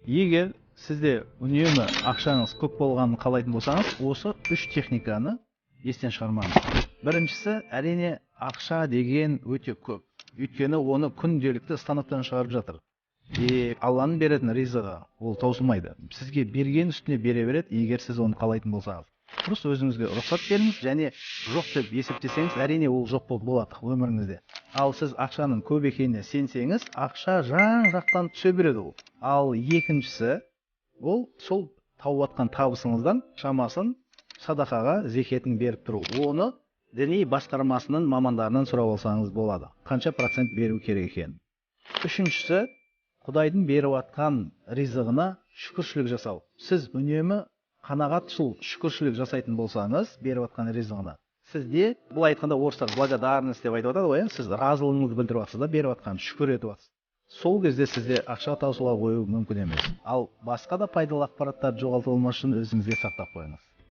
Егер сізде үнемі ақшаңыз көп болғанын қалайтын болсаңыз, осы үш техниканы естен шығармаңыз. Біріншісі, әрине, ақша деген өте көп, өйткені оны күнделікті станоктан шығарып жатыр. И Алланың беретін ризығы ол таусылмайды, сізге берген үстіне бере береді, егер сіз оны қалайтын болсаңыз. Просто өзіңізге рұқсат беріңіз және жоқ деп есептесеңіз, әрине, ол жоқ болып болады өміріңізде. Ал сіз ақшаның көп екеніне сенсеңіз, ақша жан жақтан түсе береді ол. Ал екіншісі, ол сол тауып жатқан табысыңыздан шамасын садақаға, зекетін беріп тұру. Оны діни басқармасының мамандарынан сұрап алсаңыз болады, қанша процент беру керек екенін. Үшіншісі, Құдайдың беріп жатқан ризығына шүкіршілік жасау. Сіз үнемі қанағатшыл, шүкіршілік жасайтын болсаңыз беріп жатқан ризығына, сізде, былай айтқанда, орыстар благодарность деп айтып жатады ғой, иә, сіз разылығыңызды білдіріп жатсыз да, беріп жатқан, шүкір етіп жатсыз. Сол кезде сізде ақша таусыла қою мүмкін емес. Ал басқа да пайдалы ақпараттарды жоғалтып алмас үшін өзіңізге сақтап қойыңыз.